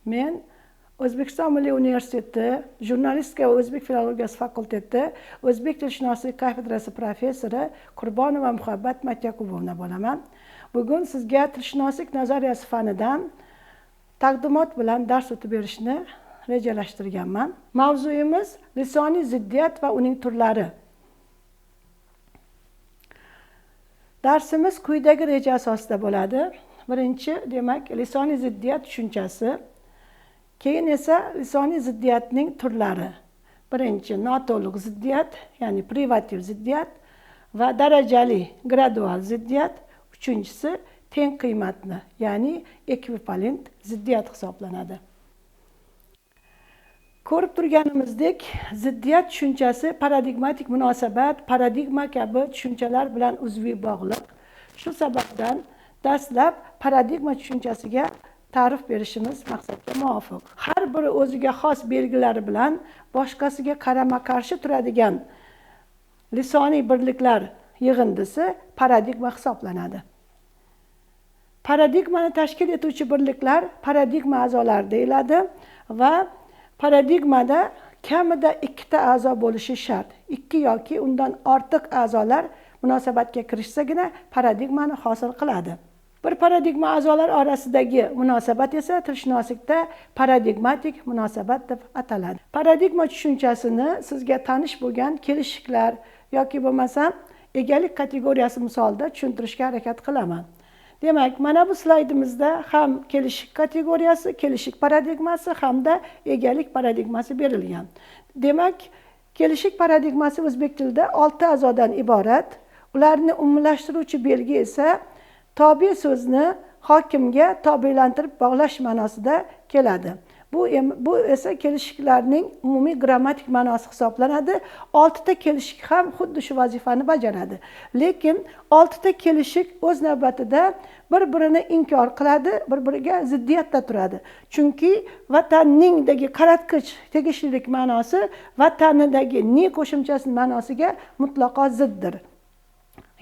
Men O'zbekiston Milliy universiteti jurnalistika va o'zbek filologiyasi fakulteti o'zbek tilshunoslik kafedrasi professori Qurbonova Muhabbat Matyakubovna bo'laman. Bugun sizga tilshunoslik nazariyasi fanidan taqdimot bilan dars o'tib berishni rejalashtirganman. Mavzuyimiz lisoniy ziddiyat va uning turlari. Darsimiz quyidagi reja asosida bo'ladi. Birinchi, demak, lisoniy ziddiyat tushunchasi. Keyin esa lisoniy ziddiyatning turlari. Birinchi, noto'liq ziddiyat, ya'ni privativ ziddiyat va darajali gradual ziddiyat. Uchinchisi, teng qiymatli, ya'ni ekvivalent ziddiyat hisoblanadi. Ko'rib turganimizdek, ziddiyat tushunchasi paradigmatik munosabat, paradigma kabi tushunchalar bilan uzviy bog'liq. Shu sababdan dastlab paradigma tushunchasiga ta'rif berishimiz maqsadga muvofiq. Har biri o'ziga xos belgilari bilan boshqasiga qarama-qarshi turadigan lisoniy birliklar yig'indisi paradigma hisoblanadi. Paradigmani tashkil etuvchi birliklar paradigma a'zolari deyiladi va paradigmada kamida ikkita a'zo bo'lishi shart. Ikki yoki undan ortiq a'zolar munosabatga kirishsagina paradigmani hosil qiladi. Bir paradigma a'zolar orasidagi munosabat esa tilshunoslikda paradigmatik munosabat deb ataladi. Paradigma tushunchasini sizga tanish bo'lgan kelishiklar yoki bo'lmasam egalik kategoriyasi misolida tushuntirishga harakat qilaman. Demak, mana bu slaydimizda ham kelishik kategoriyasi, kelishik paradigmasi hamda egalik paradigmasi berilgan. Demak, kelishik paradigmasi o'zbek tilida 6 a'zodan iborat. Ularni umumlashtiruvchi belgi esa tobe so'zni hokimga tobelantirib bog'lash ma'nosida keladi. Bu esa kelishiklarning umumiy grammatik ma'nosi hisoblanadi. 6 ta kelishik ham xuddi shu vazifani bajaradi. Lekin 6 ta kelishik o'z navbatida bir-birini inkor qiladi, bir-biriga ziddiyatda turadi. Chunki vatanningdagi qaratqich tegishlilik ma'nosi vatanidagi ni qo'shimchasining ma'nosiga mutlaqo ziddir.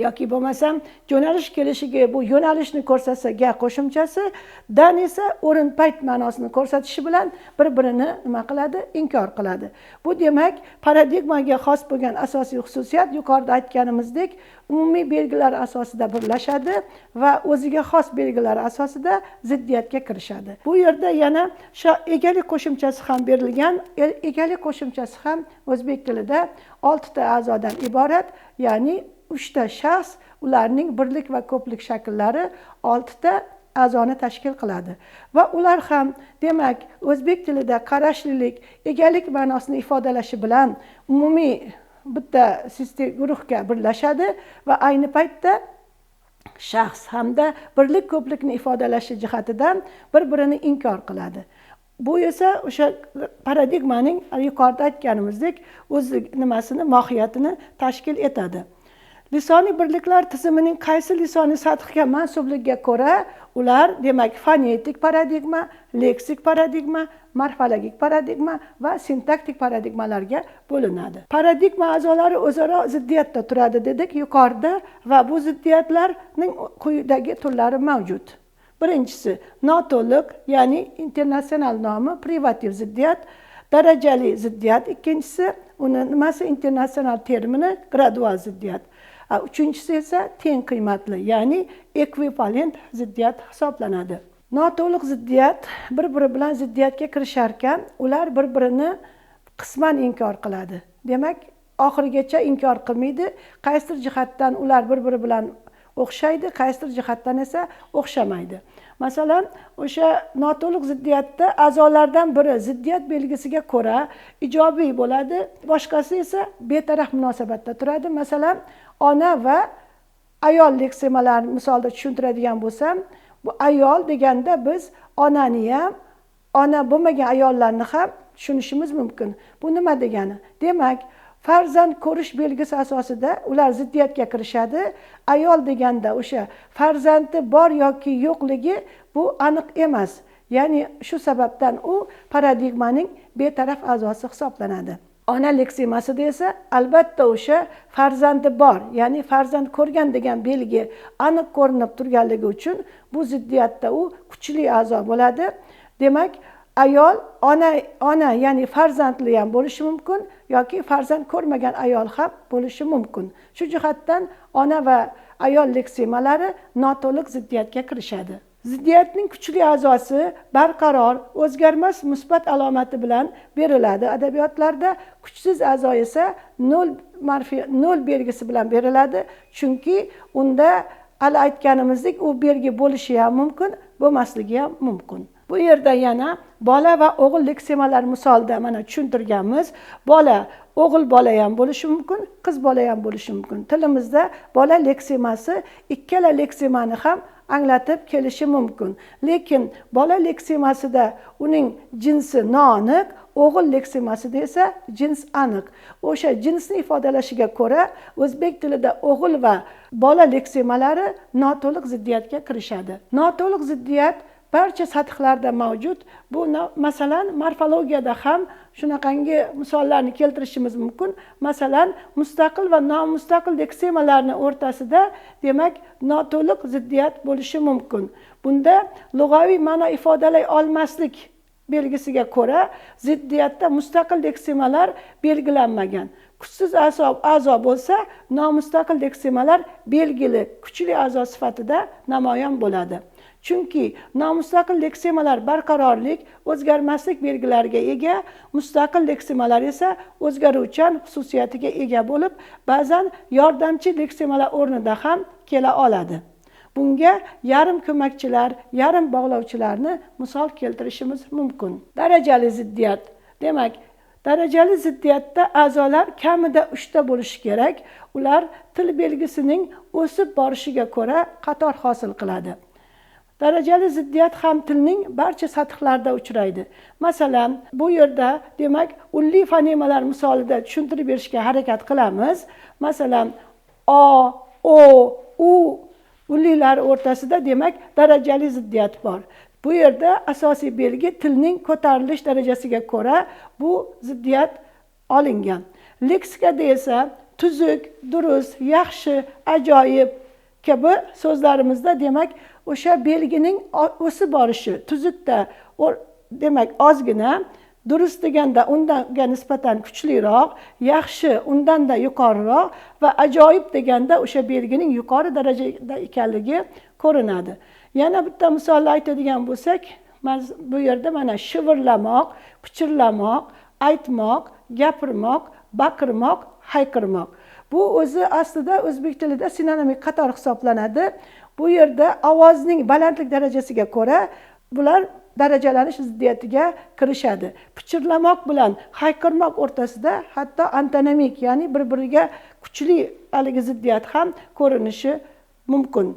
Yoki bo'lmasam jo'nalish kelishiga bu yo'nalishni ko'rsatsa ga qo'shimchasi, dan esa o'rin payt ma'nosini ko'rsatishi bilan bir-birini nima qiladi? Inkor qiladi. Bu demak, paradigmaga xos bo'lgan asosiy xususiyat yuqorida aytganimizdek umumiy belgilar asosida birlashadi va o'ziga xos belgilar asosida ziddiyatga kirishadi. Bu yerda yana egalik qo'shimchasi ham berilgan. Egalik qo'shimchasi ham o'zbek tilida 6 ta a'zodan iborat, ya'ni 3 ta shaxs, ularning birlik va ko'plik shakllari 6 ta a'zoni tashkil qiladi. Va ular ham, demak, o'zbek tilida qarashlilik, egalik ma'nosini ifodalashi bilan umumiy bitta guruhga birlashadi va ayni paytda shaxs hamda birlik ko'plikni ifodalashi jihatidan bir-birini inkor qiladi. Bu esa o'sha paradigmaning yuqorida aytganimizdek o'z nimasini, mohiyatini tashkil etadi. Lisoniy birliklar tizimining qaysi lisoniy sathga mansubligiga ko'ra ular, demak, fonetik paradigma, leksik paradigma, morfologik paradigma va sintaktik paradigmalarga bo'linadi. Paradigma a'zolari o'zaro ziddiyatda turadi dedik yuqorida va bu ziddiyatlarning quyidagi turlari mavjud. Birinchisi noto'liq, ya'ni internatsional nomi privativ ziddiyat, darajali ziddiyat, ikkinchisi uni nimasi internatsional termini gradual ziddiyat. Uchinchisi esa teng qiymatli, ya'ni ekvivalent ziddiyat hisoblanadi. Noto'liq ziddiyat bir-biri bilan ziddiyatga kirishar ekan, ular bir-birini qisman inkor qiladi. Demak, oxirigacha inkor qilmaydi. Qaysidir jihatdan ular bir-biri bilan o'xshaydi, qaysidir jihatdan esa o'xshamaydi. Masalan, o'sha noto'liq ziddiyatda a'zolardan biri ziddiyat belgisiga ko'ra ijobiy bo'ladi, boshqasi esa betaraf munosabatda turadi. Masalan, ona va ayol leksemalarini misolda tushuntiradigan bo'lsam, bu ayol deganda biz onani ham, ona bo'lmagan ayollarni ham tushunishimiz mumkin. Bu nima degani? Demak, farzand ko'rish belgisi asosida ular ziddiyatga kirishadi. Ayol deganda o'sha farzandi bor yoki yo'qligi bu aniq emas. Ya'ni shu sababdan u paradigmaning betaraf a'zosi hisoblanadi. Ona leksemasida esa albatta o'sha farzandi bor, ya'ni farzand ko'rgan degan belgi aniq ko'rinib turganligi uchun bu ziddiyatda u kuchli a'zo bo'ladi. Demak, Ayol ona ya'ni farzandli ham bo'lishi mumkin yoki farzand ko'rmagan ayol ham bo'lishi mumkin. Shu jihatdan ona va ayol leksemalari noto'liq ziddiyatga kirishadi. Ziddiyatning kuchli a'zosi barqaror, o'zgarmas musbat alomati bilan beriladi adabiyotlarda. Kuchsiz a'zo esa nol belgisi bilan beriladi, chunki unda hali aytganimizdek u belgi bo'lishi ham mumkin, bo'lmasligi ham mumkin. Bu yerda yana bola va o'g'il leksemalar misolida mana tushuntirganmiz. Bola, o'g'il bola ham bo'lishi mumkin, qiz bola ham bo'lishi mumkin. Tilimizda bola leksemasi ikkala leksemani ham anglatib kelishi mumkin. Lekin bola leksemasida uning jinsi noaniq, o'g'il leksemasida esa jins aniq. O'sha jinsni ifodalashiga ko'ra o'zbek tilida o'g'il va bola leksemalari noto'liq ziddiyatga kirishadi. Noto'liq ziddiyat barcha sathlarda mavjud. Bu masalan morfologiyada ham shunaqangi misollarni keltirishimiz mumkin. Masalan, mustaqil va nomustaqil leksemalarning o'rtasida demak noto'liq ziddiyat bo'lishi mumkin. Bunda lug'aviy ma'no ifodalay olmaslik belgisiga ko'ra ziddiyatda mustaqil leksemalar belgilanmagan. Kuchsiz a'zo bo'lsa, nomustaqil leksemalar belgili kuchli a'zo sifatida namoyon bo'ladi. Chunki nomustaqil leksemalar barqarorlik, o'zgarmaslik belgilariga ega, mustaqil leksemalar esa o'zgaruvchan xususiyatiga ega bo'lib, ba'zan yordamchi leksemalar o'rnida ham kela oladi. Bunga yarim ko'makchilar, yarim bog'lovchilarni misol keltirishimiz mumkin. Darajali ziddiyat. Demak, darajali ziddiyatda a'zolar kamida 3 ta bo'lishi kerak. Ular til belgisining o'sib borishiga ko'ra qator hosil qiladi. Darajali ziddiyat ham tilning barcha sathlarida uchraydi. Masalan, bu yerda demak unli fonemalar misolida tushuntirib berishga harakat qilamiz. Masalan, o, o, u unlilar o'rtasida demak darajali ziddiyat bor. Bu yerda asosiy belgi tilning ko'tarilish darajasiga ko'ra bu ziddiyat olingan. Leksikada esa tuzuk, durust, yaxshi, ajoyib kabi so'zlarimizda demak o'sha belgining o'sib borishi, tuzukda demak ozgina, durust deganda unga nisbatan kuchliroq, yaxshi undanda yuqoriroq va ajoyib deganda o'sha belgining yuqori darajada ekanligi ko'rinadi. Yana bitta misolni aytadigan bo'lsak, bu yerda mana shivirlamoq, pichirlamoq, aytmoq, gapirmoq, baqirmoq, hayqirmoq. Bu o'zi aslida o'zbek tilida sinonimik qator hisoblanadi. Bu yerda ovozning balandlik darajasiga ko'ra bular darajalanish ziddiyatiga kirishadi. Pichirlamoq bilan hayqirmoq o'rtasida hatto antonomik, ya'ni bir-biriga kuchli haligi ziddiyat ham ko'rinishi mumkin.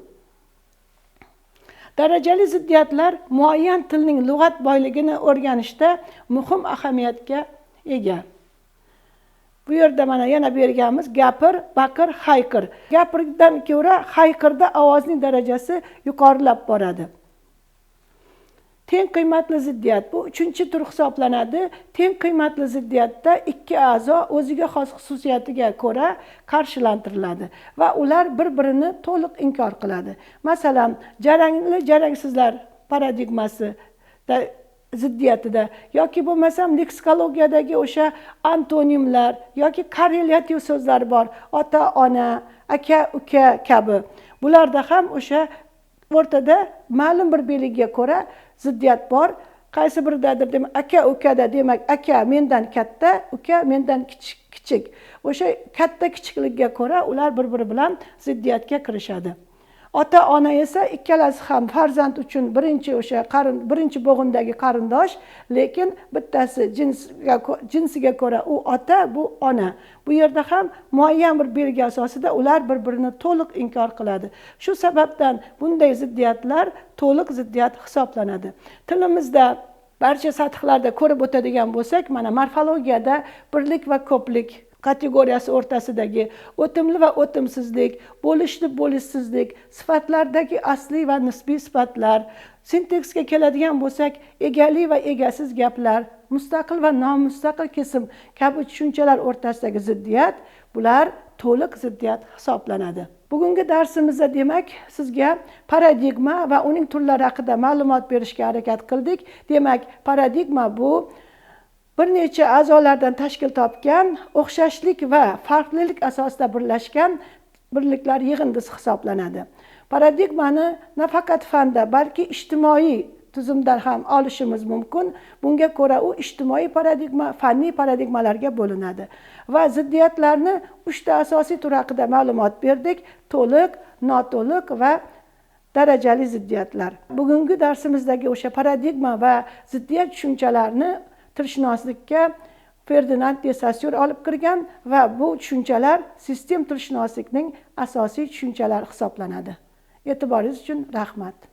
Darajali ziddiyatlar muayyan tilning lug'at boyligini o'rganishda muhim ahamiyatga ega. Bu yerda mana yana berganmiz gapir, baqir, hayqir. Gapirdan ko'ra hayqirda ovozning darajasi yuqorilab boradi. Teng qiymatli ziddiyat bu 3-tur hisoblanadi. Teng qiymatli ziddiyatda ikki a'zo o'ziga xos xususiyatiga ko'ra qarshilantiriladi va ular bir-birini to'liq inkor qiladi. Masalan, jarangli jarangsizlar paradigmasi ziddiyatida yoki bo'lmasam leksikologiyadagi o'sha antonimlar yoki korrelyativ so'zlar bor, ota, ona, aka, uka kabi. Bularda ham o'sha o'rtada ma'lum bir belgiga ko'ra ziddiyat bor. Qaysi biridadir demak aka ukada demak aka mendan katta, uka mendan kichik. O'sha katta kichikligiga ko'ra ular bir-biri bilan ziddiyatga kirishadi. Ota ona esa ikkalasi ham farzand uchun birinchi o'sha birinchi bo'g'indagi qarindosh, lekin bittasi jinsiga ko'ra u ota, bu ona. Bu yerda ham muayyan bir belgi asosida ular bir-birini to'liq inkor qiladi. Shu sababdan bunday ziddiyatlar to'liq ziddiyat hisoblanadi. Tilimizda barcha sathlarda ko'rib o'tadigan bo'lsak, mana morfologiyada birlik va ko'plik kategoriyasi o'rtasidagi o'timli va o'timsizlik, bo'lishli bo'lishsizlik, sifatlardagi asli va nisbiy sifatlar, sintaksga keladigan bo'lsak, egali va egasiz gaplar, mustaqil va nomustaqil kesim kabi tushunchalar o'rtasidagi ziddiyat, bular to'liq ziddiyat hisoblanadi. Bugungi darsimizda demak sizga paradigma va uning turlari haqida ma'lumot berishga harakat qildik. Demak, paradigma bu bir necha a'zolardan tashkil topgan, o'xshashlik va farqlilik asosida birlashgan birliklar yig'indisi hisoblanadi. Paradigmani nafaqat fanda, balki ijtimoiy tuzumdan ham olishimiz mumkin. Bunga ko'ra u ijtimoiy paradigma, fanniy paradigmalarga bo'linadi. Va ziddiyatlarni 3 ta asosiy turi haqida ma'lumot berdik: to'liq, noto'liq va darajali ziddiyatlar. Bugungi darsimizdagi o'sha paradigma va ziddiyat tushunchalarini tilshunoslikka Ferdinand de Saussure olib kirgan va bu tushunchalar sistem tilshunoslikning asosiy tushunchalari hisoblanadi. E'tiboringiz uchun rahmat.